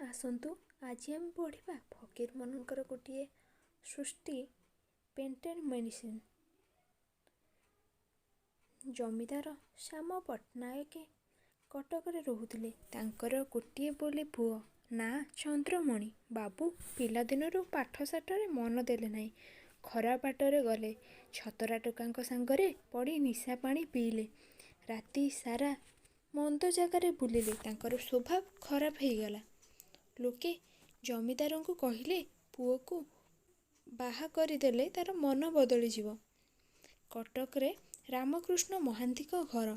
ଆସନ୍ତୁ ଆଜି ଆମେ ପଢ଼ିବା ଫକୀରମୋହନଙ୍କର ଗୋଟିଏ ସୃଷ୍ଟି ପେଟେଣ୍ଟ ମେଡ଼ିସିନ୍। ଜମିଦାର ଶ୍ୟାମ ପଟ୍ଟନାୟକେ କଟକରେ ରହୁଥିଲେ। ତାଙ୍କର ଗୋଟିଏ ବୋଲି ପୁଅ, ନାଁ ଚନ୍ଦ୍ରମଣି। ବାବୁ ପିଲାଦିନରୁ ପାଠଶାଠରେ ମନ ଦେଲେ ନାହିଁ। ଖରାପ ବାଟରେ ଗଲେ। ଛତରା ଟୋକାଙ୍କ ସାଙ୍ଗରେ ପଡ଼ି ନିଶାପାଣି ପିଇଲେ। ରାତି ସାରା ମନ୍ଦ ଜାଗାରେ ବୁଲିଲେ। ତାଙ୍କର ସ୍ୱଭାବ ଖରାପ ହେଇଗଲା। ଲୋକେ ଜମିଦାରଙ୍କୁ କହିଲେ, ପୁଅକୁ ବାହା କରିଦେଲେ ତା'ର ମନ ବଦଳିଯିବ। କଟକରେ ରାମକୃଷ୍ଣ ମହାନ୍ତିଙ୍କ ଘର।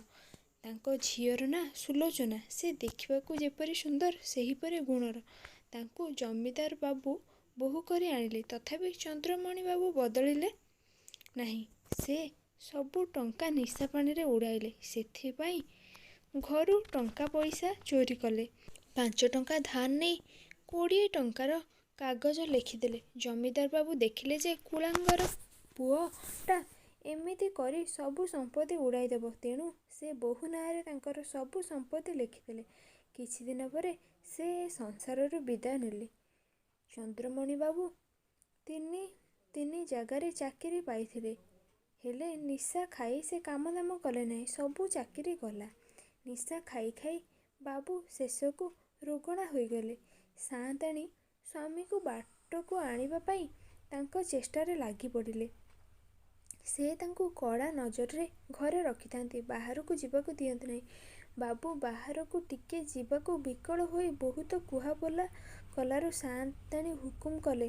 ତାଙ୍କ ଝିଅର ନାଁ ସୁଲୋଚନା। ସେ ଦେଖିବାକୁ ଯେପରି ସୁନ୍ଦର, ସେହିପରି ଗୁଣର। ତାଙ୍କୁ ଜମିଦାର ବାବୁ ବୋହୂ କରି ଆଣିଲେ। ତଥାପି ଚନ୍ଦ୍ରମଣି ବାବୁ ବଦଳିଲେ ନାହିଁ। ସେ ସବୁ ଟଙ୍କା ନିଶାପାଣିରେ ଉଡ଼ାଇଲେ। ସେଥିପାଇଁ ଘରୁ ଟଙ୍କା ପଇସା ଚୋରି କଲେ। 5 ଟଙ୍କା ଧାର ନେଇ 20 ଟଙ୍କାର କାଗଜ ଲେଖିଦେଲେ। ଜମିଦାର ବାବୁ ଦେଖିଲେ ଯେ କୁଳାଙ୍ଗାର ପୁଅଟା ଏମିତି କରି ସବୁ ସମ୍ପତ୍ତି ଉଡ଼ାଇଦେବ। ତେଣୁ ସେ ବୋହୂ ନାଁରେ ତାଙ୍କର ସବୁ ସମ୍ପତ୍ତି ଲେଖିଦେଲେ। କିଛିଦିନ ପରେ ସେ ଏ ସଂସାରରୁ ବିଦାୟ ନେଲେ। ଚନ୍ଦ୍ରମଣିବାବୁ ତିନି ତିନି ଜାଗାରେ ଚାକିରି ପାଇଥିଲେ। ହେଲେ ନିଶା ଖାଇ ସେ କାମଦାମ କଲେ ନାହିଁ। ସବୁ ଚାକିରି ଗଲା। ନିଶା ଖାଇ ଖାଇ ବାବୁ ଶେଷକୁ ରୋଗଣା ହୋଇଗଲେ। ସାଆନ୍ତାଣୀ ସ୍ୱାମୀଙ୍କୁ ବାଟକୁ ଆଣିବା ପାଇଁ ତାଙ୍କ ଚେଷ୍ଟାରେ ଲାଗିପଡ଼ିଲେ। ସେ ତାଙ୍କୁ କଡ଼ା ନଜରରେ ଘରେ ରଖିଥାନ୍ତି। ବାହାରକୁ ଯିବାକୁ ଦିଅନ୍ତି ନାହିଁ। ବାବୁ ବାହାରକୁ ଟିକିଏ ଯିବାକୁ ବିକଳ ହୋଇ ବହୁତ କୁହାବୋଲା କଲାରୁ ସାଆନ୍ତାଣୀ ହୁକୁମ କଲେ,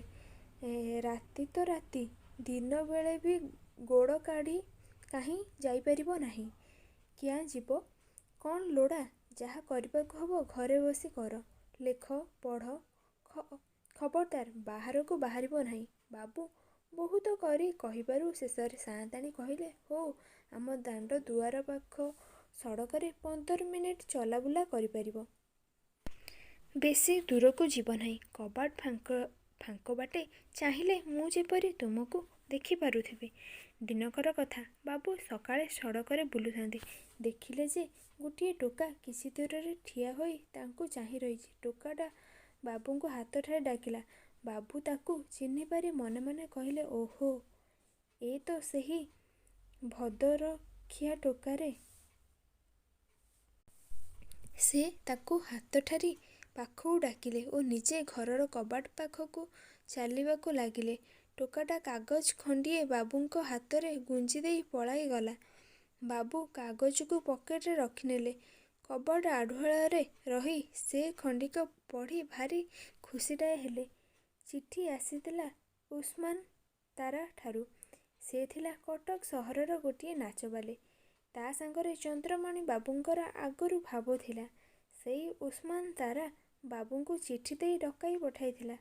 ରାତି ତ ରାତି, ଦିନବେଳେ ବି ଗୋଡ଼ କାଢ଼ି କାହିଁ ଯାଇପାରିବ ନାହିଁ। କ୍ୟାଁ ଯିବ, କ'ଣ ଲୋଡ଼ା? ଯାହା କରିବାକୁ ହେବ ଘରେ ବସି କର। ଲେଖ, ପଢ଼। ଖବରଦାର, ବାହାରକୁ ବାହାରିବ ନାହିଁ। ବାବୁ ବହୁତ କରି କହିବାରୁ ଶେଷରେ ସାଆନ୍ତାଣୀ କହିଲେ, ହଉ, ଆମ ଦାଣ୍ଡ ଦୁଆର ପାଖ ସଡ଼କରେ 15 ମିନିଟ ଚଲାବୁଲା କରିପାରିବ। ବେଶି ଦୂରକୁ ଯିବ ନାହିଁ। କବାଟ ଫାଙ୍କବାଟେ ଚାହିଁଲେ ମୁଁ ଯେପରି ତୁମକୁ ଦେଖିପାରୁଥିବି। ଦିନକର କଥା। ବାବୁ ସକାଳେ ସଡ଼କରେ ବୁଲୁଥାନ୍ତି। ଦେଖିଲେ ଯେ ଗୋଟିଏ ଟୋକା କିଛି ଦୂରରେ ଠିଆ ହୋଇ ତାଙ୍କୁ ଚାହିଁ ରହିଛି। ଟୋକାଟା ବାବୁଙ୍କୁ ହାତଠାରି ଡାକିଲା। ବାବୁ ତାକୁ ଚିହ୍ନିପାରି ମନେ ମନେ କହିଲେ, ଓହୋ, ଏ ତ ସେହି ଭଦରଖିଆ ଟୋକାରେ। ସେ ତାକୁ ହାତଠାରି ପାଖକୁ ଡାକିଲେ ଓ ନିଜେ ଘରର କବାଟ ପାଖକୁ ଚାଲିବାକୁ ଲାଗିଲେ। ଟୋକାଟା କାଗଜ ଖଣ୍ଡିଏ ବାବୁଙ୍କ ହାତରେ ଗୁଞ୍ଜିଦେଇ ପଳାଇଗଲା। ବାବୁ କାଗଜକୁ ପକେଟରେ ରଖିନେଲେ। କବାଟ ଆଢ଼ୁଆଳରେ ରହି ସେ ଖଣ୍ଡିକ ପଢ଼ି ଭାରି ଖୁସିଟାଏ ହେଲେ। ଚିଠି ଆସିଥିଲା ଉସ୍ମାନ ତାରାଠାରୁ। ସେ ଥିଲା କଟକ ସହରର ଗୋଟିଏ ନାଚବାଲି। ତା' ସାଙ୍ଗରେ ଚନ୍ଦ୍ରମଣି ବାବୁଙ୍କର ଆଗରୁ ଭାବ ଥିଲା। ସେଇ ଉସ୍ମାନ ତାରା ବାବୁଙ୍କୁ ଚିଠି ଦେଇ ଡକାଇ ପଠାଇଥିଲା।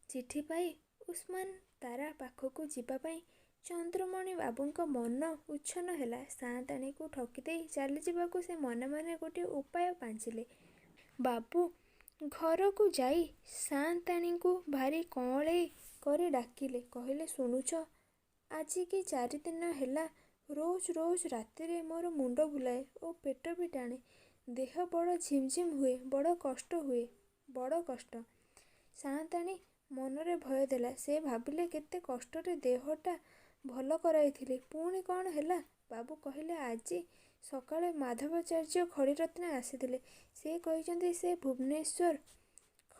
ଚିଠି ପାଇ ଉସ୍ମାନ ତାରା ପାଖକୁ ଯିବାପାଇଁ ଚନ୍ଦ୍ରମଣି ବାବୁଙ୍କ ମନ ଉଚ୍ଛନ୍ନ ହେଲା। ସାଆନ୍ତାଣୀଙ୍କୁ ଠକିଦେଇ ଚାଲିଯିବାକୁ ସେ ମନେ ମନେ ଗୋଟିଏ ଉପାୟ ପାଞ୍ଚିଲେ। ବାବୁ ଘରକୁ ଯାଇ ସାଆନ୍ତାଣୀଙ୍କୁ ଭାରି କଅଁଳେଇ କରି ଡାକିଲେ। କହିଲେ, ଶୁଣୁଛ, ଆଜିକି 4 ଦିନ ହେଲା ରୋଜ ରୋଜ ରାତିରେ ମୋର ମୁଣ୍ଡ ବୁଲାଏ ଓ ପେଟ ବି ଟାଣେ। ଦେହ ବଡ଼ ଝିମଝିମ ହୁଏ, ବଡ଼ କଷ୍ଟ ହୁଏ, ବଡ଼ କଷ୍ଟ। ସାଆନ୍ତାଣୀଙ୍କ ମନରେ ଭୟ ହେଲା। ସେ ଭାବିଲେ, କେତେ କଷ୍ଟରେ ଦେହଟା ଭଲ କରାଇଥିଲି, ପୁଣି କ'ଣ ହେଲା? ବାବୁ କହିଲେ, ଆଜି ସକାଳେ ମାଧବାଚାର୍ଯ୍ୟ ଖଡ଼ିରତ୍ନେ ଆସିଥିଲେ। ସେ କହିଛନ୍ତି, ସେ ଭୁବନେଶ୍ୱର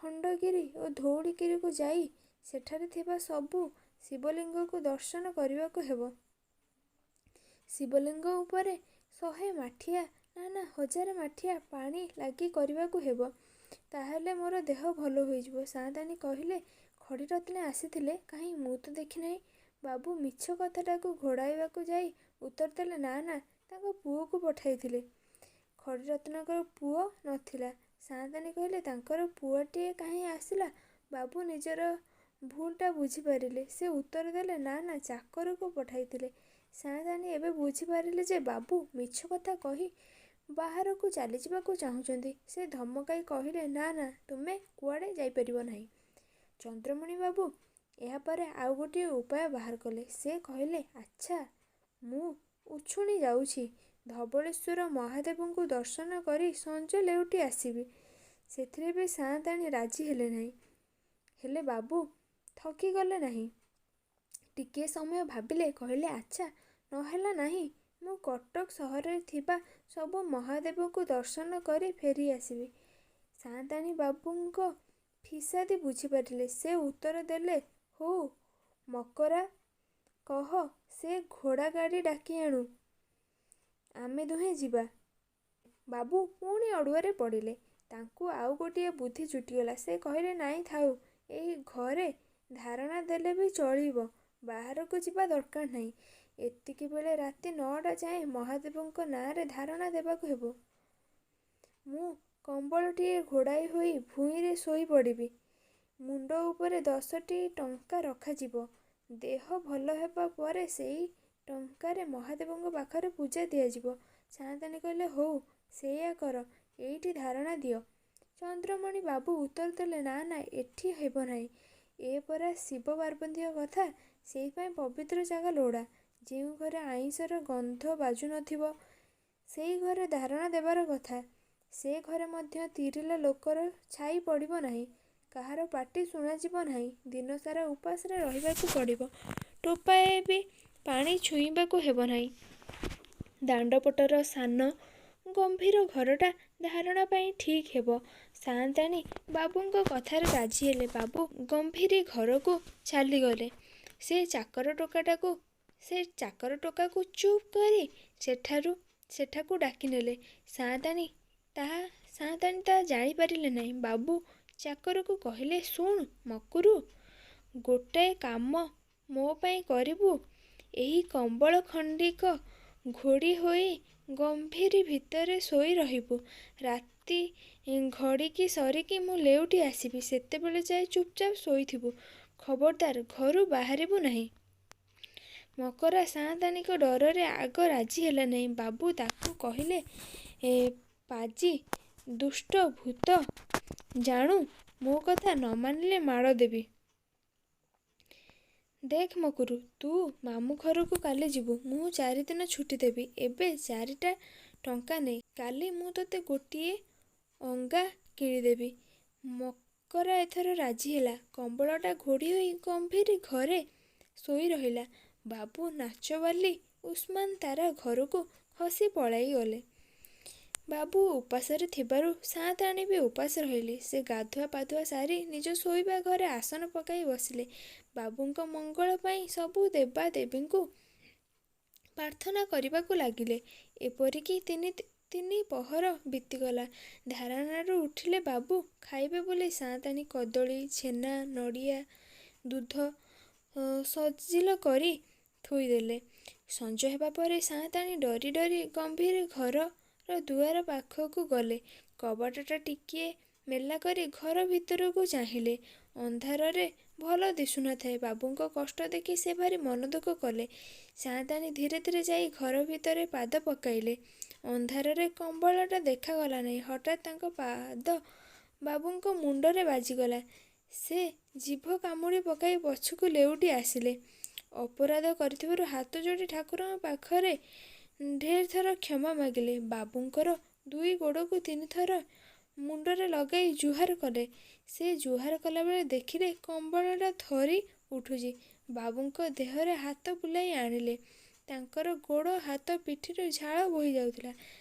ଖଣ୍ଡଗିରି ଓ ଧଉଳିଗିରିକୁ ଯାଇ ସେଠାରେ ଥିବା ସବୁ ଶିବଲିଙ୍ଗକୁ ଦର୍ଶନ କରିବାକୁ ହେବ। ଶିବଲିଙ୍ଗ ଉପରେ 100 ମାଠିଆ, ନା ନା, 1000 ମାଠିଆ ପାଣି ଲାଗି କରିବାକୁ ହେବ। ତାହାହେଲେ ମୋର ଦେହ ଭଲ ହୋଇଯିବ। ସାଆନ୍ତାଣୀ କହିଲେ, ଖଡ଼ିରତ୍ନେ ଆସିଥିଲେ? କାହିଁ, ମୁଁ ତ ଦେଖି ନାହିଁ। ବାବୁ ମିଛ କଥାଟାକୁ ଘୋଡ଼ାଇବାକୁ ଯାଇ ଉତ୍ତର ଦେଲେ, ନା ନା, ତାଙ୍କ ପୁଅକୁ ପଠାଇଥିଲେ। ଖଡ଼ିରତ୍ନଙ୍କର ପୁଅ ନ ଥିଲା। ସାଆନ୍ତାଣୀ କହିଲେ, ତାଙ୍କର ପୁଅଟିଏ କାହିଁ ଆସିଲା? ବାବୁ ନିଜର ଭୁଲଟା ବୁଝିପାରିଲେ। ସେ ଉତ୍ତର ଦେଲେ, ନା ନା, ଚାକରକୁ ପଠାଇଥିଲେ। ସାଆନ୍ତାଣୀ ଏବେ ବୁଝିପାରିଲେ ଯେ ବାବୁ ମିଛ କଥା କହି ବାହାରକୁ ଚାଲିଯିବାକୁ ଚାହୁଁଛନ୍ତି। ସେ ଧମକାଇ କହିଲେ, ନା ନା, ତୁମେ କୁଆଡ଼େ ଯାଇପାରିବ ନାହିଁ। ଚନ୍ଦ୍ରମଣି ବାବୁ ଏହାପରେ ଆଉ ଗୋଟିଏ ଉପାୟ ବାହାର କଲେ। ସେ କହିଲେ, ଆଚ୍ଛା, ମୁଁ ଉଛୁଣି ଯାଉଛି। ଧବଳେଶ୍ୱର ମହାଦେବଙ୍କୁ ଦର୍ଶନ କରି ସଞ୍ଜ ଲେଉଟି ଆସିବି। ସେଥିରେ ବି ସାଆନ୍ତାଣୀ ରାଜି ହେଲେ ନାହିଁ। ହେଲେ ବାବୁ ଥକିଗଲେ ନାହିଁ। ଟିକିଏ ସମୟ ଭାବିଲେ, କହିଲେ, ଆଚ୍ଛା, ନ ହେଲା ନାହିଁ, ମୁଁ କଟକ ସହରରେ ଥିବା ସବୁ ମହାଦେବଙ୍କୁ ଦର୍ଶନ କରି ଫେରିଆସିବି। ସାଆନ୍ତାଣୀ ବାବୁଙ୍କ ଫିସାଦି ବୁଝିପାରିଲେ। ସେ ଉତ୍ତର ଦେଲେ, ହଉ, ମକରା କହ ସେ ଘୋଡ଼ାଗାଡ଼ି ଡାକି ଆଣୁ, ଆମେ ଦୁହେଁ ଯିବା। ବାବୁ ପୁଣି ଅଡ଼ୁଆରେ ପଡ଼ିଲେ। ତାଙ୍କୁ ଆଉ ଗୋଟିଏ ବୁଦ୍ଧି ଜୁଟିଗଲା। ସେ କହିଲେ, ନାଇଁ ଥାଉ, ଏଇ ଘରେ ଧାରଣା ଦେଲେ ବି ଚଳିବ, ବାହାରକୁ ଯିବା ଦରକାର ନାହିଁ। ଏତିକିବେଳେ ରାତି 9ଟା ଯାଏଁ ମହାଦେବଙ୍କ ନାଁରେ ଧାରଣା ଦେବାକୁ ହେବ। ମୁଁ କମ୍ବଳଟିଏ ଘୋଡ଼ାଇ ହୋଇ ଭୂଇଁରେ ଶୋଇପଡ଼ିବି। ମୁଣ୍ଡ ଉପରେ 10ଟି ଟଙ୍କା ରଖାଯିବ। ଦେହ ଭଲ ହେବା ପରେ ସେଇ ଟଙ୍କାରେ ମହାଦେବଙ୍କ ପାଖରେ ପୂଜା ଦିଆଯିବ। ସାଆନ୍ତାଣୀ କହିଲେ, ହଉ, ସେଇଆ କର, ଏଇଠି ଧାରଣା ଦିଅ। ଚନ୍ଦ୍ରମଣି ବାବୁ ଉତ୍ତର ଦେଲେ, ନା ନା, ଏଠି ହେବ ନାହିଁ। ଏ ପରା ଶିବ ପାର୍ବତୀଙ୍କ କଥା, ସେଇଥିପାଇଁ ପବିତ୍ର ଜାଗା ଲୋଡ଼ା। ଯେଉଁ ଘରେ ଆଇଁଷର ଗନ୍ଧ ବାଜୁ ନ ଥିବ, ସେଇ ଘରେ ଧାରଣା ଦେବାର କଥା। ସେ ଘରେ ମଧ୍ୟ ତିରିଲା ଲୋକର ଛାଇ ପଡ଼ିବ ନାହିଁ, କାହାର ପାଟି ଶୁଣାଯିବ ନାହିଁ, ଦିନସାରା ଉପାସରେ ରହିବାକୁ ପଡ଼ିବ, ଟୋପାଏ ବି ପାଣି ଛୁଇଁବାକୁ ହେବ ନାହିଁ। ଦାଣ୍ଡପଟର ସାନ ଗମ୍ଭୀର ଘରଟା ଧାରଣା ପାଇଁ ଠିକ୍ ହେବ। ସାଆନ୍ତାଣୀ ବାବୁଙ୍କ କଥାରେ ରାଜି ହେଲେ। ବାବୁ ଗମ୍ଭୀରି ଘରକୁ ଚାଲିଗଲେ। ସେ ଚାକର ଟୋକାକୁ ଚୁପ୍ କରି ସେଠାକୁ ଡାକିନେଲେ। ସାଆନ୍ତାଣୀ ତାହା ଜାଣିପାରିଲେ ନାହିଁ। ବାବୁ ଚାକରକୁ କହିଲେ, ଶୁଣ୍ ମକୁରୁ, ଗୋଟାଏ କାମ ମୋ ପାଇଁ କରିବୁ? ଏହି କମ୍ବଳ ଖଣ୍ଡିକ ଘୋଡ଼ି ହୋଇ ଗମ୍ଭୀରି ଭିତରେ ଶୋଇ ରହିବୁ। ରାତି ଘଡ଼ିକି ସରିକି ମୁଁ ଲେଉଟି ଆସିବି, ସେତେବେଳ ଯାଏ ଚୁପ୍ଚାପ୍ ଶୋଇଥିବୁ। ଖବରଦାର, ଘରୁ ବାହାରିବୁ ନାହିଁ। ମକରା ସାଆନ୍ତାଣୀଙ୍କ ଡରରେ ଆଗ ରାଜି ହେଲା ନାହିଁ। ବାବୁ ତାକୁ କହିଲେ, ପାଜି, ଦୁଷ୍ଟ ଭୂତ, ଜାଣୁ, ମୋ କଥା ନ ମାନିଲେ ମାଡ଼ ଦେବି। ଦେଖ୍ ମକୁରୁ, ତୁ ମାମୁଁ ଘରକୁ କାଲି ଯିବୁ। ମୁଁ 4 ଦିନ ଛୁଟି ଦେବି। ଏବେ ଚାରିଟା ଟଙ୍କା ନେ, କାଲି ମୁଁ ତୋତେ ଗୋଟିଏ ଅଙ୍ଗା କିଣିଦେବି। ମକରା ଏଥର ରାଜି ହେଲା। କମ୍ବଳଟା ଘୋଡ଼ି ହୋଇ ଗମ୍ଭୀରି ଘରେ ଶୋଇ ରହିଲା। ବାବୁ ନାଚବାଲି ଉସ୍ମାନ୍ ତାରା ଘରକୁ ଖସି ପଳାଇଗଲେ। ବାବୁ ଉପାସରେ ଥିବାରୁ ସାଆନ୍ତାଣୀ ବି ଉପାସ ରହିଲେ। ସେ ଗାଧୁଆ ପାଧୁଆ ସାରି ନିଜ ଶୋଇବା ଘରେ ଆସନ ପକାଇ ବସିଲେ। ବାବୁଙ୍କ ମଙ୍ଗଳ ପାଇଁ ସବୁ ଦେବା ଦେବୀଙ୍କୁ ପ୍ରାର୍ଥନା କରିବାକୁ ଲାଗିଲେ। ଏପରିକି ତିନି ତିନି ପହର ବିତିଗଲା। ଧାରଣାରୁ ଉଠିଲେ ବାବୁ ଖାଇବେ ବୋଲି ସାଆନ୍ତାଣୀ କଦଳୀ, ଛେନା, ନଡ଼ିଆ, ଦୁଧ ସଜିଲ କରି ଥୋଇଦେଲେ। ସଞ୍ଜ ହେବା ପରେ ସାଆନ୍ତାଣୀ ଡରି ଡରି ଗମ୍ଭୀରି ଘରର ଦୁଆର ପାଖକୁ ଗଲେ। କବାଟଟା ଟିକିଏ ମେଲା କରି ଘର ଭିତରକୁ ଚାହିଁଲେ। ଅନ୍ଧାରରେ ଭଲ ଦିଶୁନଥାଏ। ବାବୁଙ୍କ କଷ୍ଟ ଦେଖି ସେ ଭାରି ମନଦୁଃଖ କଲେ। ସାଆନ୍ତାଣୀ ଧୀରେ ଧୀରେ ଯାଇ ଘର ଭିତରେ ପାଦ ପକାଇଲେ। ଅନ୍ଧାରରେ କମ୍ବଳଟା ଦେଖାଗଲା ନାହିଁ। ହଠାତ୍ ତାଙ୍କ ପାଦ ବାବୁଙ୍କ ମୁଣ୍ଡରେ ବାଜିଗଲା। ସେ ଜିଭ କାମୁଡ଼ି ପକାଇ ପଛକୁ ଲେଉଟି ଆସିଲେ। ଅପରାଧ କରିଥିବାରୁ ହାତଯୋଡ଼ି ଠାକୁରଙ୍କ ପାଖରେ ଢେରଥର କ୍ଷମା ମାଗିଲେ। ବାବୁଙ୍କର ଦୁଇ ଗୋଡ଼କୁ ତିନିଥର ମୁଣ୍ଡରେ ଲଗାଇ ଜୁହାର କଲେ। ସେ ଜୁହାର କଲାବେଳେ ଦେଖିଲେ କମ୍ବଳଟା ଥରି ଉଠୁଛି। ବାବୁଙ୍କ ଦେହରେ ହାତ ବୁଲାଇ ଆଣିଲେ। ତାଙ୍କର ଗୋଡ଼ ହାତ ପିଠିରୁ ଝାଳ ବୋହିଯାଉଥିଲା।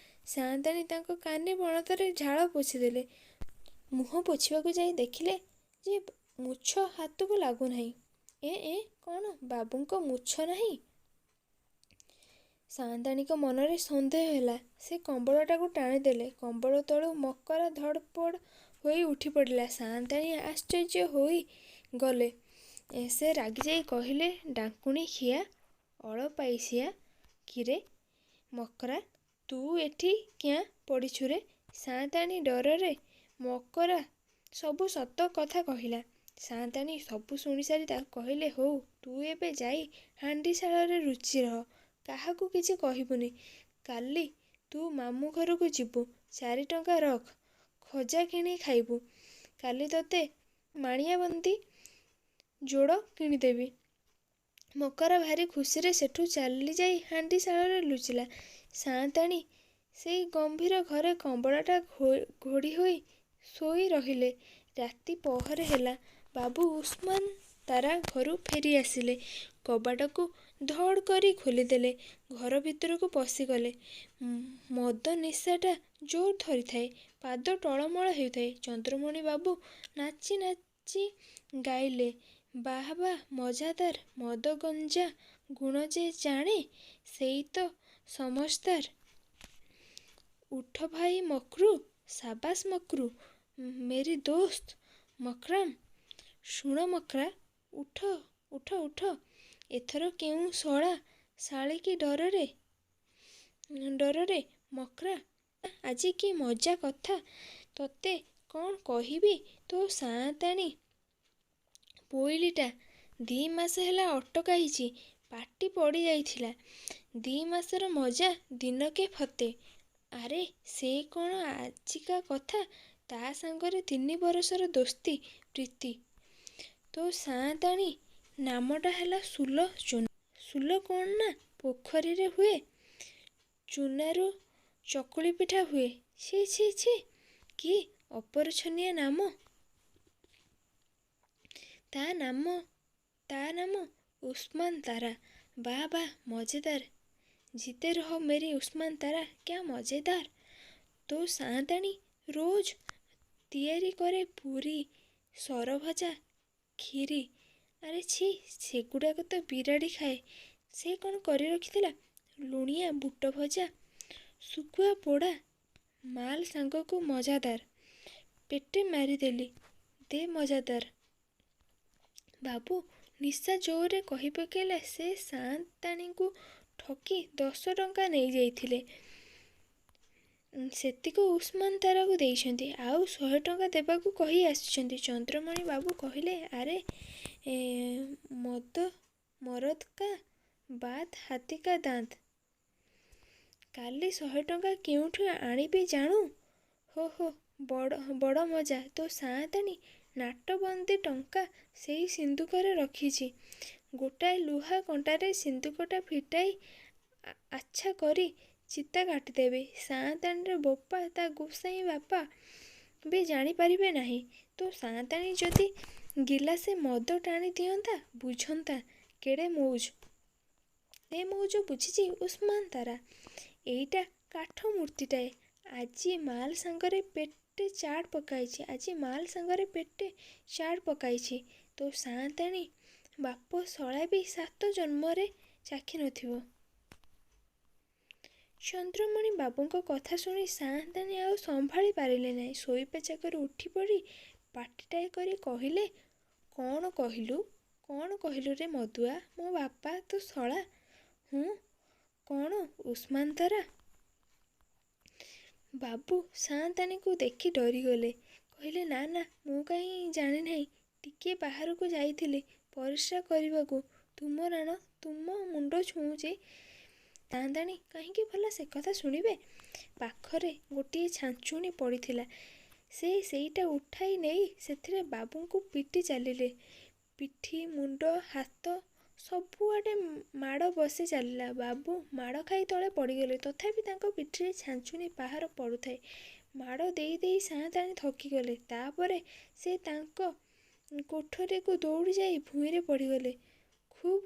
ସାଆନ୍ତାଣୀ ତାଙ୍କ କାନି ପଣତରେ ଝାଳ ପୋଛିଦେଲେ। ମୁହଁ ପୋଛିବାକୁ ଯାଇ ଦେଖିଲେ ଯେ ମୁଛ ହାତକୁ ଲାଗୁନାହିଁ। ଏଁ ଏଁ, କ'ଣ, ବାବୁଙ୍କ ମୁଛ ନାହିଁ? ସାଆନ୍ତାଣୀଙ୍କ ମନରେ ସନ୍ଦେହ ହେଲା। ସେ କମ୍ବଳଟାକୁ ଟାଣିଦେଲେ। କମ୍ବଳ ତଳୁ ମକରା ଧଡ଼ପଡ଼ ହୋଇ ଉଠିପଡ଼ିଲା। ସାଆନ୍ତାଣୀ ଆଶ୍ଚର୍ଯ୍ୟ ହୋଇଗଲେ। ସେ ରାଗିଯାଇ କହିଲେ, ଡାକୁଣୀ ଖିଆ ଅଳପାଇସିଆ, କିରେ ମକରା, ତୁ ଏଠି କ୍ୟାଁ ପଡ଼ିଛୁରେ? ସାଆନ୍ତାଣୀ ଡରରେ ମକରା ସବୁ ସତ କଥା କହିଲା। ସାଆନ୍ତାଣୀ ସବୁ ଶୁଣିସାରି ତାକୁ କହିଲେ, ହଉ, ତୁ ଏବେ ଯାଇ ହାଣ୍ଡିଶାଳରେ ଲୁଚି ରହ, କାହାକୁ କିଛି କହିବୁନି। କାଲି ତୁ ମାମୁଁ ଘରକୁ ଯିବୁ। 4 ଟଙ୍କା ରଖ, ଖଜା କିଣି ଖାଇବୁ। କାଲି ତୋତେ ମାଣିଆବନ୍ଧୀ ଯୋଡ଼ କିଣିଦେବି। ମକରା ଭାରି ଖୁସିରେ ସେଠୁ ଚାଲିଯାଇ ହାଣ୍ଡିଶାଳରେ ଲୁଚିଲା। ସାଆନ୍ତାଣୀ ସେଇ ଗମ୍ଭୀର ଘରେ କମ୍ବଳଟା ଘୋଡ଼ି ହୋଇ ଶୋଇ ରହିଲେ। ରାତି ପହରେ ହେଲା। ବାବୁ ଉସ୍ମାନ ତାରା ଘରୁ ଫେରିଆସିଲେ। କବାଟକୁ ଧଡ଼ କରି ଖୋଲିଦେଲେ। ଘର ଭିତରକୁ ପଶିଗଲେ। ମଦ ନିଶାଟା ଜୋର ଧରିଥାଏ। ପାଦ ଟଳମଳ ହେଉଥାଏ। ଚନ୍ଦ୍ରମଣି ବାବୁ ନାଚି ନାଚି ଗାଇଲେ, ବାଃ ବାଃ ମଜାଦାର, ମଦ ଗଞ୍ଜା ଗୁଣ ଯେ ଜାଣେ, ସେଇ ତ ସମଝଦାର। ଉଠ ଭାଇ ମକ୍ରୁ, ସାବାସ ମକ୍ରୁ, ମେରି ଦୋସ୍ତ ମକ୍ରାମ୍। ଶୁଣ ମକ୍ରା, ଉଠ ଉଠ ଉଠ। ଏଥର କେଉଁ ଶଳା ଶାଳୀକି ଡରରେ ଡରରେ ମକ୍ରା, ଆଜି କି ମଜା କଥା ତୋତେ କ'ଣ କହିବି। ତୋ ସାଆନ୍ତାଣୀ ପୋଇଲୀଟା 2 ମାସ ହେଲା ଅଟକାଇଛି। ପାଟି ପଡ଼ିଯାଇଥିଲା। 2 ମାସର ମଜା ଦିନକେ ଫତେ। ଆରେ ସେ କ'ଣ ଆଜିକା କଥା। ତା' ସାଙ୍ଗରେ 3 ବରଷର ଦୋସ୍ତି, ପ୍ରୀତି। ତୋ ସାଆନ୍ତାଣୀ ନାମଟା ହେଲା ସୁଲ। ସୁଲ କ'ଣ ନା, ପୋଖରୀରେ ହୁଏ। ଚୂନାରୁ ଚକୁଳି ପିଠା ହୁଏ। ଛି ଛି ଛି, କି ଅପରିଛନିଆ ନାମ। ତା' ନାମ ଉସ୍ମାନ ତାରା। ବାଃ ବାଃ ମଜେଦାର। ଜିତେ ରହ ମେରି ଉସ୍ମାନ ତାରା, କ୍ୟା ମଜେଦାର। ତୋ ସାଆନ୍ତାଣୀ ରୋଜ ତିଆରି କରେ ପୁରି, ସରଭଜା, ଖିରି। ଆରେ ଛି, ସେଗୁଡ଼ାକ ତ ବିରାଡ଼ି ଖାଏ। ସେ କ'ଣ କରି ରଖିଥିଲା? ଲୁଣିଆ ବୁଟଭଜା, ଶୁଖୁଆ ପୋଡ଼ା, ମାଲ ସାଙ୍ଗକୁ ମଜାଦାର। ପେଟେ ମାରିଦେଲି। ଦେ ମଜାଦାର। ବାବୁ ନିଶା ଜୋରରେ କହିପକାଇଲେ, ସେ ସାଆନ୍ତାଣୀଙ୍କୁ ଠକି 10 ଟଙ୍କା ନେଇଯାଇଥିଲେ। ସେତିକ ଉସ୍ମାନ ତାରାକୁ ଦେଇଛନ୍ତି। ଆଉ 100 ଟଙ୍କା ଦେବାକୁ କହି ଆସିଛନ୍ତି। ଚନ୍ଦ୍ରମଣି ବାବୁ କହିଲେ, ଆରେ ମରଦ କା ବାତ ହାତୀ କା ଦାନ୍ତ। କାଲି 100 ଟଙ୍କା କେଉଁଠୁ ଆଣିବି ଜାଣୁ? ହୋ ହୋ, ବଡ଼ ମଜା। ତୋ ସାଆନ୍ତାଣୀ ନାଟବନ୍ଦୀ ଟଙ୍କା ସେଇ ସିନ୍ଦୁକରେ ରଖିଛି। ଗୋଟାଏ ଲୁହା କଣ୍ଟାରେ ସିନ୍ଦୁକଟା ଫିଟାଇ ଆଚ୍ଛା କରି ଚିତା କାଟିଦେବି। ସାଆନ୍ତାଣୀର ବୋପା, ତା' ଗୋସାଇଁ ବାପା ବି ଜାଣିପାରିବେ ନାହିଁ। ତୋ ସାଆନ୍ତାଣୀ ଯଦି ଗିଲାସେ ମଦ ଟାଣି ଦିଅନ୍ତା, ବୁଝନ୍ତା କେଡ଼େ ମଉଜ। ସେ ମଉଜ ବୁଝିଛି ଉସ୍ମାନ ତାରା। ଏଇଟା କାଠ ମୂର୍ତ୍ତିଟାଏ। ଆଜି ମାଲ ସାଙ୍ଗରେ ପେଟେ ଚାଟ୍ ପକାଇଛି। ଆଜି ମାଲ ସାଙ୍ଗରେ ପେଟେ ଚାଟ୍ ପକାଇଛି। ତୋ ସାଆନ୍ତାଣୀ ବାପ ଶଳା ବି ସାତ ଜନ୍ମରେ ଚାଖି ନଥିବ। ଚନ୍ଦ୍ରମଣି ବାବୁଙ୍କ କଥା ଶୁଣି ସାଆନ୍ତାଣୀ ଆଉ ସମ୍ଭାଳି ପାରିଲେ ନାହିଁ। ଶୋଇବା ଜାଗାରୁ ଉଠିପଡ଼ି ପାଟିଟାଏ କରି କହିଲେ, କ'ଣ କହିଲୁ? କ'ଣ କହିଲୁରେ ମଦୁଆ? ମୋ ବାପା, ତୋ ଶଳା? ହୁଁ, କ'ଣ ଉସ୍ମାନ ତାରା? ବାବୁ ସାଆନ୍ତାଣୀଙ୍କୁ ଦେଖି ଡରିଗଲେ। କହିଲେ, ନା ନା, ମୁଁ କାହିଁ ଜାଣେ ନାହିଁ। ଟିକିଏ ବାହାରକୁ ଯାଇଥିଲି ପରିସ୍ରା କରିବାକୁ। ତୁମ ରାଣ, ତୁମ ମୁଣ୍ଡ ଛୁଉଁଛି। ସାଆନ୍ତାଣୀ କାହିଁକି ଭଲା ସେକଥା ଶୁଣିବେ? ପାଖରେ ଗୋଟିଏ ଛାଞ୍ଚୁଣି ପଡ଼ିଥିଲା। ସେ ସେଇଟା ଉଠାଇ ନେଇ ସେଥିରେ ବାବୁଙ୍କୁ ପିଟି ଚାଲିଲେ। ପିଠି, ମୁଣ୍ଡ, ହାତ ସବୁଆଡ଼େ ମାଡ଼ ବସି ଚାଲିଲା। ବାବୁ ମାଡ଼ ଖାଇ ତଳେ ପଡ଼ିଗଲେ। ତଥାପି ତାଙ୍କ ପିଠିରେ ଛାଞ୍ଚୁଣି ପାହାର ପଡ଼ୁଥାଏ। ମାଡ଼ ଦେଇ ଦେଇ ସାଆନ୍ତାଣୀ ଥକିଗଲେ। ତା'ପରେ ସେ ତାଙ୍କ କୋଠରୀକୁ ଦୌଡ଼ିଯାଇ ଭୂଇଁରେ ପଡ଼ିଗଲେ। ଖୁବ୍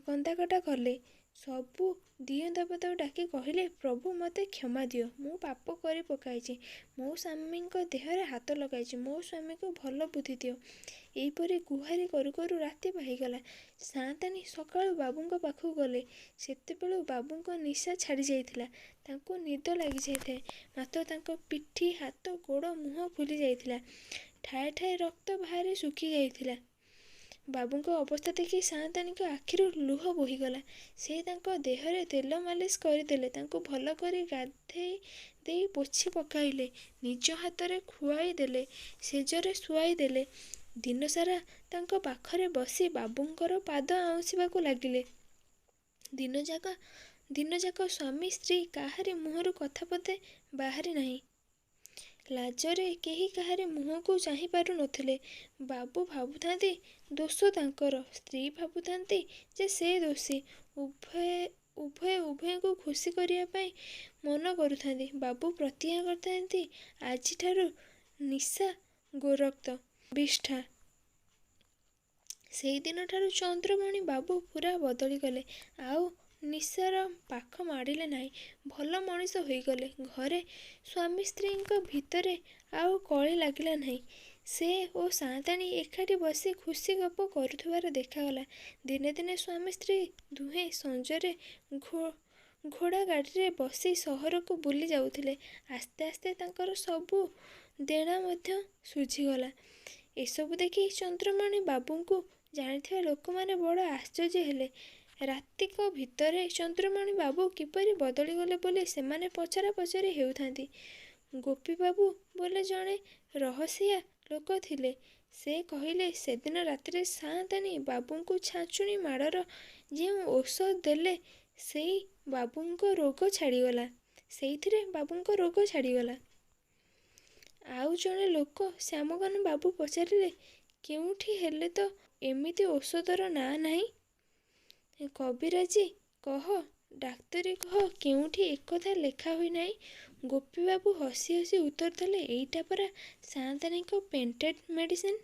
କନ୍ଦାକଟା କଲେ। ସବୁ ଦିଅଁ ଦେବତାଙ୍କୁ ଡାକି କହିଲେ, ପ୍ରଭୁ, ମୋତେ କ୍ଷମା ଦିଅ। ମୁଁ ପାପ କରି ପକାଇଛି। ମୋ ସ୍ୱାମୀଙ୍କ ଦେହରେ ହାତ ଲଗାଇଛି। ମୋ ସ୍ୱାମୀକୁ ଭଲ ବୁଦ୍ଧି ଦିଅ। ଏହିପରି ଗୁହାରି କରୁ କରୁ ରାତି ପାହିଗଲା। ସାଆନ୍ତାଣୀ ସକାଳୁ ବାବୁଙ୍କ ପାଖକୁ ଗଲେ। ସେତେବେଳକୁ ବାବୁଙ୍କ ନିଶା ଛାଡ଼ିଯାଇଥିଲା। ତାଙ୍କୁ ନିଦ ଲାଗିଯାଇଥାଏ। ମାତ୍ର ତାଙ୍କ ପିଠି, ହାତ, ଗୋଡ଼, ମୁହଁ ଫୁଲି ଯାଇଥିଲା। ଠାଏ ଠାଏ ରକ୍ତ ବାହାରି ଶୁଖିଯାଇଥିଲା। ବାବୁଙ୍କ ଅବସ୍ଥା ଦେଖି ସାଆନ୍ତାଣୀଙ୍କ ଆଖିରୁ ଲୁହ ବୋହିଗଲା। ସେ ତାଙ୍କ ଦେହରେ ତେଲ ମାଲିସ କରିଦେଲେ। ତାଙ୍କୁ ଭଲ କରି ଗାଧୋଇ ଦେଇ ପୋଛି ପକାଇଲେ। ନିଜ ହାତରେ ଖୁଆଇ ଦେଲେ। ଶେଯରେ ଶୁଆଇ ଦେଲେ। ଦିନସାରା ତାଙ୍କ ପାଖରେ ବସି ବାବୁଙ୍କର ପାଦ ଆଉଁସିବାକୁ ଲାଗିଲେ। ଦିନଯାକ ସ୍ୱାମୀ ସ୍ତ୍ରୀ କାହାରି ମୁହଁରୁ କଥା ପଦେ ବାହାରି ନାହିଁ। ଲାଜରେ କେହି କାହାରି ମୁହଁକୁ ଚାହିଁପାରୁ ନଥିଲେ। ବାବୁ ଭାବୁଥାନ୍ତି ଦୋଷ ତାଙ୍କର। ସ୍ତ୍ରୀ ଭାବୁଥାନ୍ତି ଯେ ସେ ଦୋଷୀ। ଉଭୟେ ଉଭୟେ ଉଭୟଙ୍କୁ ଖୁସି କରିବା ପାଇଁ ମନ କରୁଥାନ୍ତି। ବାବୁ ପ୍ରତିଜ୍ଞା କରିଥାନ୍ତି, ଆଜିଠାରୁ ନିଶା ଗୋରକ୍ତ ବିଷ୍ଠା। ସେଇଦିନଠାରୁ ଚନ୍ଦ୍ରମଣି ବାବୁ ପୂରା ବଦଳିଗଲେ। ଆଉ ନିଶାର ପାଖ ମାଡ଼ିଲେ ନାହିଁ। ଭଲ ମଣିଷ ହୋଇଗଲେ। ଘରେ ସ୍ୱାମୀ ସ୍ତ୍ରୀଙ୍କ ଭିତରେ ଆଉ କଳି ଲାଗିଲା ନାହିଁ। ସେ ଓ ସାଆନ୍ତାଣୀ ଏକାଠି ବସି ଖୁସି ଗପ କରୁଥିବାର ଦେଖାଗଲା। ଦିନେ ଦିନେ ସ୍ୱାମୀ ସ୍ତ୍ରୀ ଦୁହେଁ ସଞ୍ଜରେ ଘୋଡ଼ାଗାଡ଼ିରେ ବସି ସହରକୁ ବୁଲି ଯାଉଥିଲେ। ଆସ୍ତେ ଆସ୍ତେ ତାଙ୍କର ସବୁ ଦେଣା ମଧ୍ୟ ଶୁଝିଗଲା। ଏସବୁ ଦେଖି ଚନ୍ଦ୍ରମଣି ବାବୁଙ୍କୁ ଜାଣିଥିବା ଲୋକମାନେ ବଡ଼ ଆଶ୍ଚର୍ଯ୍ୟ ହେଲେ। ରାତିକ ଭିତରେ ଚନ୍ଦ୍ରମଣି ବାବୁ କିପରି ବଦଳିଗଲେ ବୋଲି ସେମାନେ ପଚରା ପଚରି ହେଉଥାନ୍ତି। ଗୋପୀବାବୁ ବୋଲି ଜଣେ ରହସିଆ ଲୋକ ଥିଲେ। ସେ କହିଲେ, ସେଦିନ ରାତିରେ ସାଆନ୍ତାଣୀ ବାବୁଙ୍କୁ ଛାଞ୍ଚୁଣି ମାଡ଼ର ଯେଉଁ ଔଷଧ ଦେଲେ, ସେଇ ବାବୁଙ୍କ ରୋଗ ଛାଡ଼ିଗଲା। ସେଇଥିରେ ବାବୁଙ୍କ ରୋଗ ଛାଡ଼ିଗଲା। ଆଉ ଜଣେ ଲୋକ ଶ୍ୟାମଘନ ବାବୁ ପଚାରିଲେ, କେଉଁଠି ହେଲେ ତ ଏମିତି ଔଷଧର ନାଁ ନାହିଁ। କବିରାଜି କହ, ଡାକ୍ତରୀ କହ, କେଉଁଠି ଏକଥା ଲେଖା ହୋଇନାହିଁ। ଗୋପୀବାବୁ ହସି ହସି ଉତ୍ତର ଦେଲେ, ଏଇଟା ପରା ସାଆନ୍ତାଣୀଙ୍କ ପେଟେଣ୍ଟ ମେଡ଼ିସିନ୍।